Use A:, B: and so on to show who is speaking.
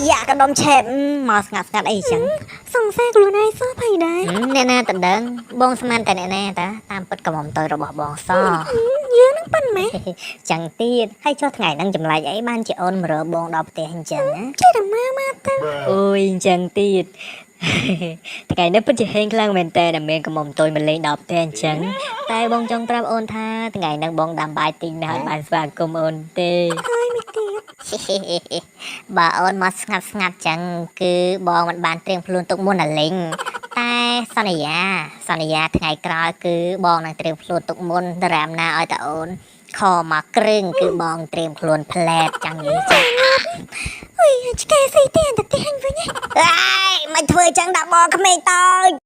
A: យ៉ាកដុំឆេបមកស្ងាត់ស្ងាត់អីចឹង
B: សង្សារខ្លួនឯងសោះភ័យដែរ
A: អ្នកណាតដឹងបងស្មានតែអ្នកណាតាតាមពិតកំមុំតូចរបស់បងសោះ
B: យើងនឹងប៉ិនម៉េះ
A: ចឹងទៀតហើយចុះថ្ងៃហ្នឹងចម្លែកអីបានជាអូនមករកបងដល់ផ្ទះអញ្ចឹងណា
B: ចេះតែមកមកទៅ
A: អូយអញ្ចឹងទៀត ថ្ងៃនេះពិតជាហេងខ្លាំងមែនតើដែលមានកំមុំតូចមកលេងដល់ផ្ទះអញ្ចឹងតែបងចង់ប្រាប់អូនថាថ្ងៃហ្នឹងបងដាំបាយទីងណាស់ឲ្យបានស្វាគមន៍អូនទេ
B: ហើយមិនទៀត
A: បើអូនមកស្ងាត់ស្ងាត់ចឹងគឺបងមិនបានត្រៀមខ្លួនទុកមុនណាលីងតែសន្យាសន្យាថ្ងៃក្រោយគឺបងនឹងត្រៀមខ្លួនទុកមុនដរាមណាឲ្យតាអូនខមកគ្រឿងគឺបងត្រៀមខ្លួនផ្លែតចឹងនិយាយចឹង
B: អុយឆ្កែស៊ីទេតែទេអញវិញ
A: អើយមិនធ្វើចឹងដាក់បងក្មេងតូច។